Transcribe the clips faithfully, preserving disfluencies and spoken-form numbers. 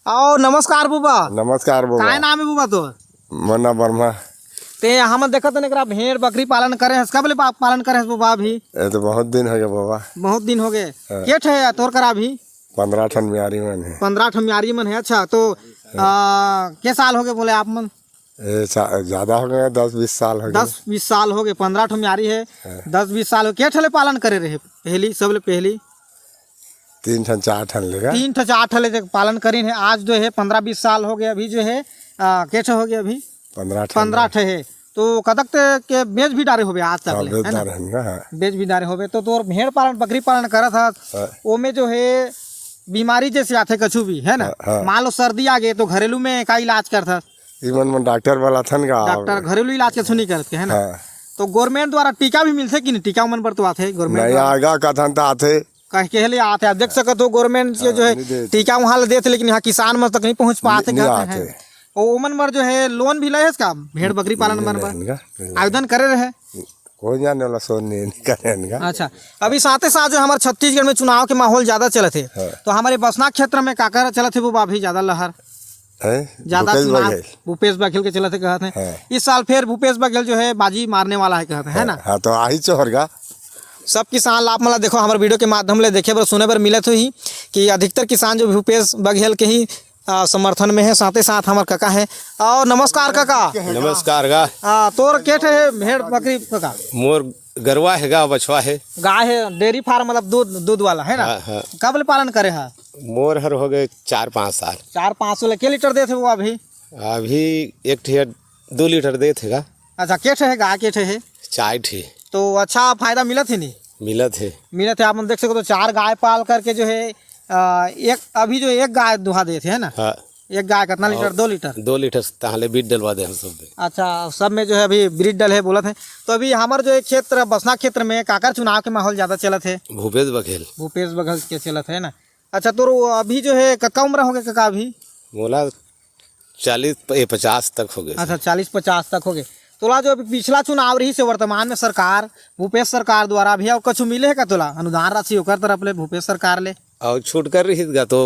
अउ नमस्कार बुबा। नमस्कार बुबा। काय नाम हे बुबा तोर? मन्ना वर्मा। ते हमन देखत हन एकरा भेड़ बकरी पालन करे हस, कब ले पा-, पालन करे हस बुबा अभी? ये तो बहुत दिन हो गया बुबा। बहुत दिन हो गए। हाँ। के ठे हे तोर करा अभी? पंद्रह ठन मियारी मन हे। पंद्रह ठन मियारी मन हे, अच्छा। तो आ, के साल हो गए बोले आप मन? ये सा-, ज्यादा हो गए, दस बीस साल हो गए। दस बीस साल हो गए, पंद्रह ठो मियारी हे। हाँ। दस बीस साल हो, के ठे ले पालन करे रहे पहली, सब ले पहली? तीन ठन चार ठन लेगा। तीन ठो चार ठो ले जे पालन करीन हे। आज जो हे पंद्रह बीस साल हो गए, अभी जो हे, आ, के ठो हो गए अभी? पंद्रह ठन पंद्रह ठो हे। तो कतक ते के बेच भी डारे होबे आज तक हाँ, ले, बेच है ना? डारे हन, हाँ। बेच भी डारे होबे। तो तोर भेड़ पालन, बकरी पालन करत हस, हाँ। ओमे जो हे बीमारी जैसे आथे कछु भी, है ना? हाँ, हाँ। मान लो सर्दी आ गए तो घरेलू में का इलाज करत हस? इमन मन डॉक्टर वाला थन का। डॉक्टर घरेलू इलाज कछु नहीं करत के, है ना? हाँ। तो गवर्नमेंट द्वारा टीका भी मिलथे कि नहीं? टीका उमन बर तो आथे गवर्नमेंट नहीं, द्वारा। आगा कथन त आथे। कह के ले आथे। आप देख सकत हो गवर्नमेंट के हाँ, जो है नहीं देत। टीका वहाँ ले देथे, लेकिन यहाँ किसान मन तक नहीं पहुँच पाथे, नहीं, नहीं कहते हैं। आथे। ओ, ओमन बर जो है लोन भी ले हस का भेड़ बकरी पालन नहीं, मन बर? नहीं, नहीं, नहीं। आवेदन करे रहे? कोई जाने वाला सोन नहीं, नहीं करे इनका। अच्छा, अभी साथे साथ जो हमारे छत्तीसगढ़ में चुनाव के माहौल ज्यादा चलत हे, हाँ। तो हमारे बसना क्षेत्र में काकर चलत हे वो अभी ज्यादा लहर? हैं? ज्यादा भूपेश चुनाव बघेल। भूपेश बघेल के चलत हे कहत हे। हाँ। इस साल फिर भूपेश बघेल जो है बाजी मारने वाला है कहत हे, है ना? हाँ, तो आही चोहरगा। सब किसान ला आप मन ला देखो, हमारे वीडियो के माध्यम ले देखे बर सुने बर मिलत होही कि अधिकतर किसान जो भूपेश बघेल के ही, आ, समर्थन में हे। साथे साथ हमार कका हे। अउ नमस्कार कका। नमस्कार गा। आ, तोर के ठे हे भेड़ बकरी कका? मोर गरवा हे गा, बछवा हे। गाय हे, डेयरी फार्म मतलब दूध, दूध वाला है ना? हाँ, हाँ। कब ले पालन करे हा? मोर हर हो गए चार पाँच साल। चार पाँच साल। के लीटर देत हे वो अभी? अभी एक ठे दो लीटर देत हे गा। अच्छा, के ठे हे गाय, के ठे हे? चार ठे। तो अच्छा फायदा मिलत हे नी? मिलत हे। मिलत हे। आप मन देख सकते हो, चार गाय पाल करके जो है, आ, एक, अभी जो एक गाय दुहा देत हे ना? हाँ। एक गाय कितना लीटर? और दो लीटर? दो लीटर तहाँ ले बीज डलवा दे हम सब में। अच्छा, सब में जो है अभी ब्रीड डल है बोलत है। तो अभी हमार जो एक क्षेत्र, बसना क्षेत्र में काकर चुनाव के माहौल ज्यादा चलत है? भूपेश बघेल। भूपेश बघेल के चलत है ना? अच्छा, तो अभी जो है कक्का उम्र हो गए कका अभी? मोला चालीस, ए, पचास तक हो गए। अच्छा, चालीस पचास तक हो गए। तोला जो अभी पिछला चुनाव रही से वर्तमान में सरकार, भूपेश सरकार द्वारा अभी और कुछ मिले है का तोला अनुदान राशि ओकर तरफ ले, भूपेश सरकार ले? और छूट कर रही गा तो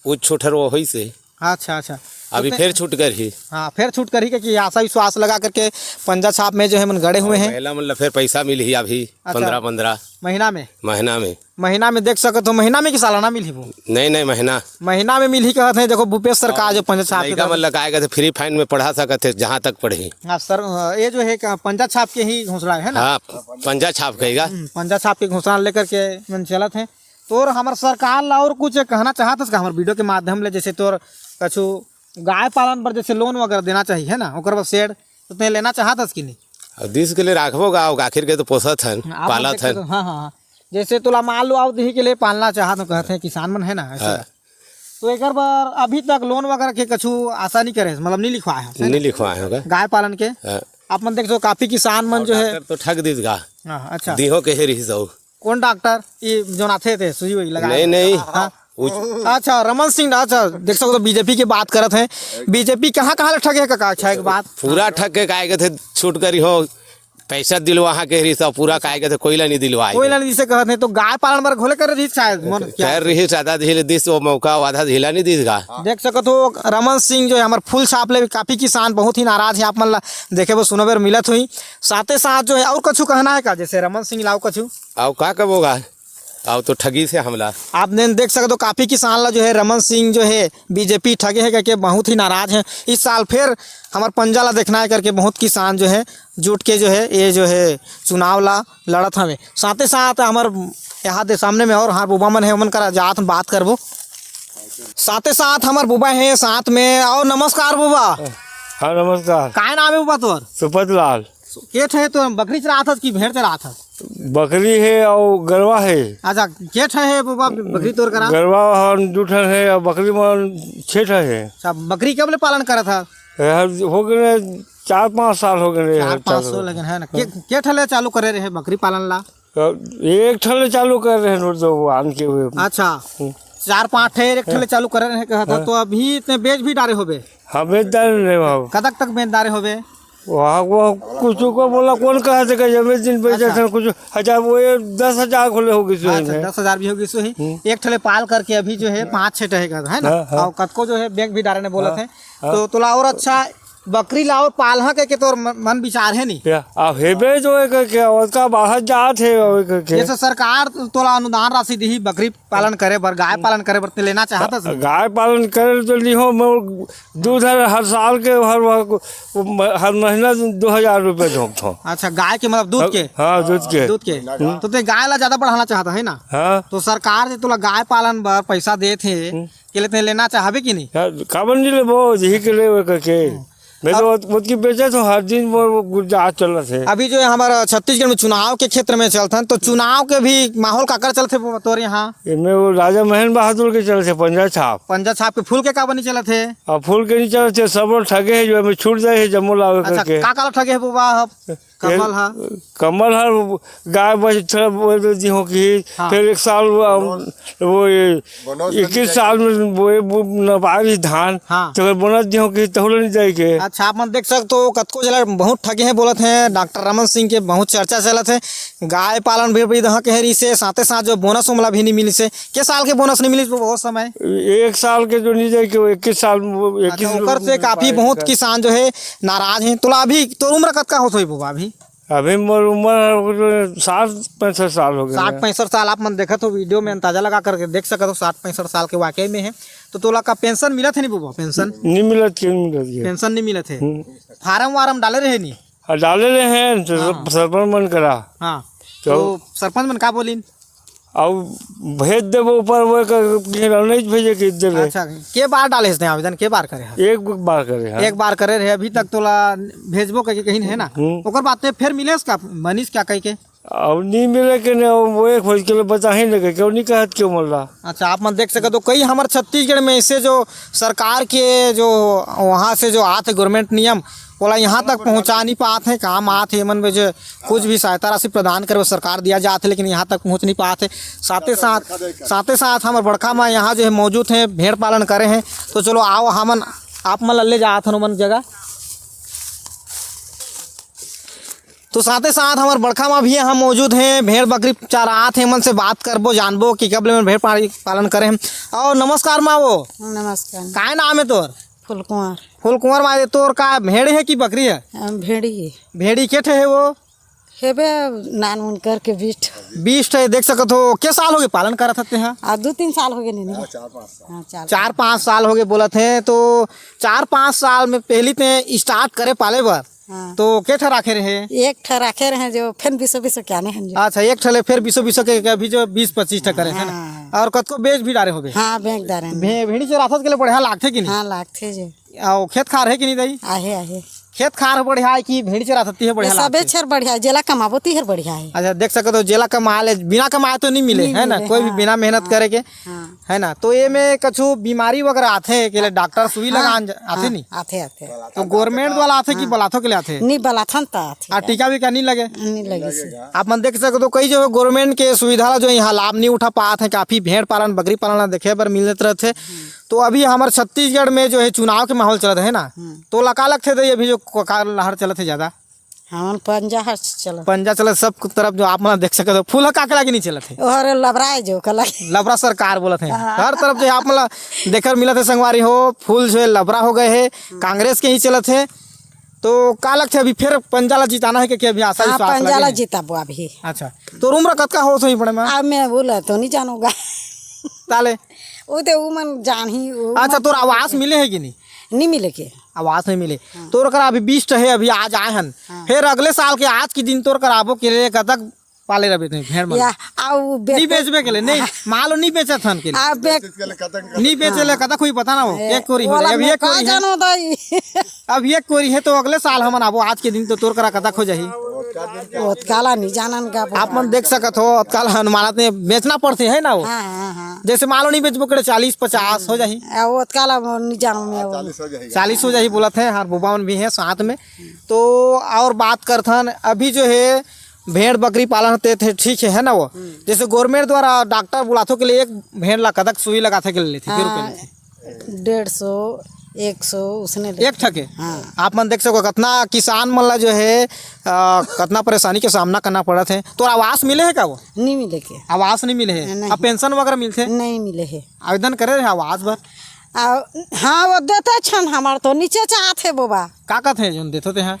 वो छूट हर वो होई से। अच्छा, अच्छा। अभी तो फिर छूट कर ही। हाँ, फिर छूट कर ही, क्योंकि आशा विश्वास लगा करके पंजा छाप में जो है मन गड़े हुए हैं। महिला मन ला फिर पैसा मिली अभी अच्छा। पंद्रह पंद्रह महीना में। महीना में। महीना में देख सकत हो, महीना में कि सालाना मिलही वो? नहीं, नहीं, महीना। महीना में मिलही कहत हैं। देखो, भूपेश सरकार जो पंजा छाप के लइका मन करत ला काय कहते, फ्री फाइन में पढ़ा सकत है, जहाँ तक पढ़ही। हाँ, सर, ये जो है, पंजा छाप के ही घोषणा है ना? हाँ, पंजा छाप कहेगा। हम्म, पंजा छाप के घोषणा लेकर के मन चलत है। तोर हमर सरकार ला और कुछ कहना चाहत हस का हमर वीडियो के माध्यम ले, जैसे तोर कछु गाय पालन पर जैसे लोन वगैरह देना चाहिए, है ना, ओकर बर शेड तो तैं लेना चाहत हस कि नहीं? अब दिस के लिए राखबो गा, आखिर के तो पोसत हन, हाँ, आप पालत देख हन। सकते हो, हाँ, हाँ, हाँ। जैसे तोला मान लो, आओ, दही के लिए पालना चाहत हो, कहते हैं किसान मन, है ना, ऐसे हाँ। तो एकर बर अभी तक लोन वगैरह के कछु आशा नहीं करे, मतलब नहीं लिखवाए हो, है नहीं ना? लिखवाए होगा। गाय पालन के हाँ। आप मन देख सको, काफी किसान मन और जो है डॉक्टर तो ठग दीस गा। हाँ, अच्छा। दिहो के हे रही सौ। कौन डॉक्टर? ये जोन आथे थे, सुई वई लगा नहीं, नहीं। हाँ। उस अच्छा, रमन सिंह, अच्छा, देख सकते हो, बीजेपी की बात करत हैं। बीजेपी कहाँ, कहाँ ले ठगे है, कका? अच्छा, एक बात। पूरा ठग के काय के थे, छूट करी हो, पैसा दिलवा, हाँ, कह रही सब पूरा काय के थे, कोई ला नहीं दिलवाए। कोई ला नहीं, जिसे कहत हैं, तो गाय पालन बर घोले कर रही शायद, मन क्या? कर रही, आधा धीले दिस, वो मौका, आधा धीला नहीं दिस गा। देख सकत हो, रमन सिंह जो है, हमारे फूल छाप ले भी काफी किसान बहुत ही नाराज हैं। आप मन ला देखे वो सुनो बेर मिलत हुई। साथे साथ जो है, और कछु कहना है का, जैसे रमन सिंह लाओ कछु? आओ का कबो गा? आओ तो ठगी से हमला। आप ने देख सकते हो, काफी किसान ला जो है, रमन सिंह जो है, बीजेपी ठगे है करके बहुत ही नाराज हैं। इस साल फिर हमार पंजा ला देखना है करके बहुत किसान जो है, जुट के जो है, ये जो है, चुनाव ला लड़त हवे। साथे साथ हमर यहाँ दे सामने में और हमार बुबा मन है, ओमन करा जात बात करबो। साथे साथ हमर बुबा है साथ में। आओ, नमस्कार बुबा। हाँ, नमस्कार। काय नाम है बुबा तोर? सुपत लाल। के ठे तो बकरी चरात हस कि भेड़ चरात हस? बकरी है और गरवा है। अच्छा, के ठे है बुबा बकरी तोर करा? गरवा हम दू ठन है और बकरी मन छह ठे है। अच्छा, बकरी कब ले पालन करत हस? यार, हो गए चार पाँच साल हो गए चार पाँच साल। हो गए है ना? के, के ठे ले चालू करे रहे बकरी पालन ला? तो एक ठे ले चालू कर रहे हैं, नोट दो आन के हुए। अच्छा, हम्म। चार पाँच ठे एक ठे ले चालू करे रहे कहत हस, हाँ। तो अभी इतने बेच भी डारे होबे? हाँ, बेच डारे रहे बाबू। कतक तक बेच डारे होबे? वहाँ वो कुछ को बोला, कौन कहा थे कि जमे दिन बेचे अच्छा। थे कुछ हजार, वो ये दस हजार खोले हो गई सो अच्छा, है। दस हजार भी हो गई सो ही। हम्म। एक ठले पाल करके अभी जो है पाँच छः ठे का है ना, हाँ, हाँ। और कतको जो है बैंक भी डारे ने बोला हाँ, थे। हाँ। तो तोला और अच्छा बकरी ला और पालहा के, के तोर मन, मन विचार है नहीं? या, अब हेबे जो है करके, उसका बाहर जात है, वो करके। जैसे सरकार तोला अनुदान राशि दी बकरी पालन करे बर, गाय पालन करे बर, ते लेना चाहत हस? गाय पालन करे तो नहीं हो, मैं दूध हर, हर साल के, हर, हर महीना दो हजार रुपये झोंकत हूँ। अच्छा, गाय के मतलब दूध के? हाँ, दूध के। दूध के। हम्म। तो ते गाय ला ज्यादा बढ़ाना चाहता है ना? हाँ। तो सरकार से तोला गाय पालन बर पैसा देत हे, हम्म। के लिए ते लेना चाहबे कि नहीं? हाँ, काबर नहीं लेबो, यही के लिए करके। हम्म। मैं तो अब ओत-, ओतकी बेचे तो हर दिन मोर वो गुर्जा चलत है। अभी जो है हमारा छत्तीसगढ़ में चुनाव के क्षेत्र में चलथन, तो चुनाव के भी माहौल काकर चलत है वो तोर यहाँ? एमे वो राजा महेंद्र बहादुर के चलत है, पंजा छाप। पंजा छाप के फूल के का बनी चलत है? अब फूल के नहीं चलत है, सब लोग ठगे है, जो हमें छूट जाए है, जम्मो लावे अच्छा, करके। का काला ठगे है बुआ अब? कमल हा? कमल हा, गाय बस थोड़ा बोल दे दी हो कि हाँ। फिर एक साल वो, वो ये बोनस इक्कीस साल में बोए, बो-, नपाए भी धान, हाँ। तो फिर बोनस दियो कि तहुले नहीं जाए के। अच्छा, आप मन देख सकते हो, कतको जला बहुत ठगे हैं बोलत हैं, डॉक्टर रमन सिंह के बहुत चर्चा चलत है। गाय पालन भी, भी दहा के रिसे, साथे साथ जो बोनस उमला भी नहीं मिलिस हे। के साल के बोनस नहीं मिलिस वो समय? एक साल के जो नहीं जाए के, वो इक्कीस साल में, वो इक्कीस अच्छा, ओकर से काफी बहुत किसान जो है नाराज हैं। तोला अभी, तोर उम्र कतका होत होही बुआ अभी? अभी मोर उम्र साठ पैंसठ साल हो गए साठ हैं। पैंसठ साल। आप मन देखत हो वीडियो में, अंदाजा लगा करके देख सकत हो, साठ पैंसठ साल के वाकई में है। तो तोला का पेंशन मिलत है नहीं बुआ? पेंशन नहीं मिलत, क्यों नहीं मिलत ये? पेंशन नहीं मिलत है। हम्म। फार्म वार्म डाले रहे नहीं? हाँ, डाले रहे हैं, तो हाँ, हाँ। सरपंच मन करा। हाँ। तो तो सरपंच मन का बोलिन? अब भेज देबो ऊपर, वो क-, कि नहीं भेजे के इधर है। अच्छा, के बार डाले हस आवेदन, के बार करे हस? एक बार करे हैं। एक बार करे रहे, अभी तक तोला भेजबो करके कहीं है ना? हम्म। ओकर बाद ते फिर मिलेस का, मनीष क्या कह के? अब नहीं मिले के नहीं, वो एक खोज के लिए बचा ही नहीं, क्यों नहीं कहत क्यों मल्ला? अच्छा, आप मन देख सकते हो, कई हमारे छत्तीसगढ़ में ऐसे जो सरकार के जो वहाँ से जो आते गवर्नमेंट नियम, ओला यहाँ तक पहुँचा नहीं पात है, काम आत है, एमन में जो कुछ भी सहायता राशि प्रदान करे, वो सरकार दिया जात है, लेकिन यहाँ तक पहुँच नहीं पात है। साथे साथ, साथे साथ हमर बड़खा माँ यहाँ जो है मौजूद हैं, भेड़ पालन करे हैं। तो चलो आओ, हमन आप मन ला ले जात हन ओमन जगह। तो साथे साथ हमर बड़खा माँ भी यहाँ मौजूद हैं, भेड़ बकरी चरात हैं, एमन से बात करबो, जानबो कि कब ले एमन भेड़ पाल-, पालन करे हैं। और नमस्कार माँ वो। नमस्कार। काय नाम है तोर? फूलकुंवर। फूलकुंवर माँ, ये तोर का भेड़ है कि बकरी है? हम भेड़ी है। भेड़ी के ठे है वो? हेबे नान मुन करके बीस ठे। बीस ठे देख सकत हो। के साल हो गए पालन करत हते हैं? आ, दो तीन साल हो गए नहीं, नहीं। हाँ, चार पाँच साल। हाँ, चार चार पाँच साल हो गए बोलत हैं, तो चार पाँच साल में पहली ते स्टार्ट करे पाले बर, हाँ। तो के ठा राखे रहे? एक ठा राखे रहे जो फेन बीसो बीसो के आने हैं जो। अच्छा, एक ठले फिर बीसो बीसो के, के अभी जो बीस पच्चीस ठा करे है ना? हाँ। और कतको बेच भी डारे होबे? हाँ, बेच डारे हैं। भे-, भेड़ी चराथत के लिए बढ़िया लागथे कि नहीं? हाँ, लागथे जो। आओ, खेत खार है कि नहीं दाई? आहे, आहे। खेत खार बढ़िया है कि भेड़ी चराथत है बढ़िया ये सबे लागथे? छर बढ़िया है, जेला कमाबो ती हर बढ़िया है। अच्छा, देख सकत हो, जेला कमा ले, बिना कमाए तो नहीं मिले, नहीं है ना? मिले, कोई भी हाँ, बिना मेहनत हाँ, करे के, हाँ। है ना? तो ये में कछु बीमारी वगैरह आथे के लिए डॉक्टर सुई हाँ, लगान ज-, आथे हाँ, नहीं? आथे, आथे। तो गवर्नमेंट वाला आथे कि हाँ। बलाथो के लिए आथे? नहीं, बलाथन त आथे। आ, टीका भी का नहीं लगे? नहीं लगे से। आप मन देख सकत हो, कई जो गवर्नमेंट के सुविधा ला जो यहाँ लाभ नहीं उठा पात है, काफी भेड़ पालन, बकरी पालन ला देखे बर मिलत रहथे। तो अभी हमारे छत्तीसगढ़ में जो है चुनाव के माहौल चलत है ना, हम्म। तो ला का लगथे दे अभी जो क-, का लहर चलत है ज्यादा? हमन पंजा हर चलत। पंजा चलत सब तरफ जो आप मन देख सकत हो, फूल ह का के लागी नहीं चलत है? ओहर लबराए जो का लागी। लबरा सरकार बोलत है। हाँ। हर तरफ जो है आप मन ला देखे मिलत है संगवारी हो, फूल जो है लबरा हो गए है, कांग्रेस के ही चलत है। तो का लगथे अभी फिर पंजा ला जिताना है कि, कि अभी आशा हाँ, विश्वास पंजा लगे ला है? जिताबो अभी। अच्छा, तोर उम्र कतका होत होही बड़े माँ? अब मैं बोला तो नहीं जानूंगा। ताले? वो तो वो मन जानही, वो अच्छा, मन तोर आवास मिले है कि नहीं? नहीं मिले के। आवास नहीं मिले। हाँ। तोर करा अभी बीस ठे है, अभी आज आए हन। हाँ। फिर अगले साल के आज के दिन तोर करा आबो के लिए कतक पाले रहिबे ते भेड़ मन? या, आ, वो बेच- नहीं बेचबे के लिए, नहीं, मान लो नहीं बेचत हन के लिए। आ, बेच- नहीं बेचे ले कतक कोई पता ना हो, ए, एक कोरी हो वाला रहे, अभी मैं एक का कोरी है। जानो दाई। अब एक कोरी है तो अगले साल हमन आबो, आज के दिन तो तोर करा कतक हो जाही। ओतकाला नहीं जानन का बोल। आप मन देख सकत हो, ओतकाला अनुमानत में बेचना पड़थे, है ना वो? हाँ, हाँ, हाँ। जैसे मान लो नहीं बेचबो करे, चालीस पचास हो जाही। आ, ओतकाला नहीं जानन मैं वो। चालीस हो जाही बोलत है, हर बुबा मन भी है साथ में। तो और बात करथन, अभी जो है भेड़ बकरी पालन होते थे, ठीक है, है ना वो? हम्म। जैसे गवर्नमेंट द्वारा डॉक्टर बुलाथो के लिए एक भेड़ ला कतक सुई लगाथे के लेथे, के रुपये हाँ, लेथे? डेढ़ सौ। एक सौ उसने लेथे। एक ठके? हाँ। आप मन देख सको, कतना किसान मन ला जो है, अ, कतना परेशानी के सामना करना पड़त हे। तोर आवास मिले हे का वो? नहीं मिले के। आवास नहीं मिले हे? नहीं। अब पेंशन वगैरह मिलथे? नहीं मिले हे। आवेदन करे रहे आवास बर? आ, हाँ, वो देते छन, हमार तो नीचे चाहत हे बोबा। का कहत हे जोन देथो ते हाँ?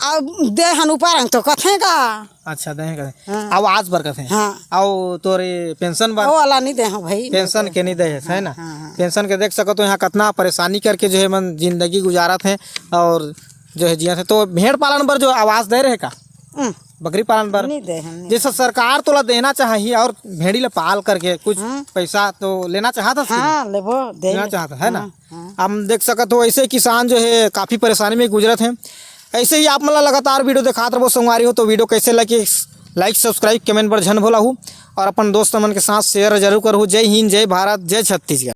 अब दे हन ऊपर हन तो कथे का। अच्छा, दे हन कथे। हाँ। आवास बर कथे। हाँ। अउ तोरे पेंशन बर? वो वाला नहीं दे हन भाई। पेंशन के नहीं दे हे, है ना? हाँ, हाँ। पेंशन के देख सकत हो यहाँ कतना परेशानी करके जो है मन जिंदगी गुजारत हे अउ जो है जियत हे। तो भेड़ पालन बर जो आवास दे रहे का? हम्म। बकरी पालन बर? नहीं दे हन, नहीं। जैसे सरकार तोला देना चाहिए अउ भेड़ी ला पाल करके कुछ हाँ। पैसा तो लेना चाहत हस कि हाँ, नहीं? लेबो, दे लेना ले। चाहत है ना? हाँ, हाँ। हम देख सकत हो ऐसे किसान जो है काफ़ी परेशानी में गुजरत हैं। ऐसे ही आप मन ला लगातार वीडियो देखात रहो संगवारी हो, तो वीडियो कैसे लगे, like, subscribe, comment बर झन भुलाहू अउ अपन दोस्त मन के साथ share जरूर करहू। जय हिंद, जय भारत, जय छत्तीसगढ़।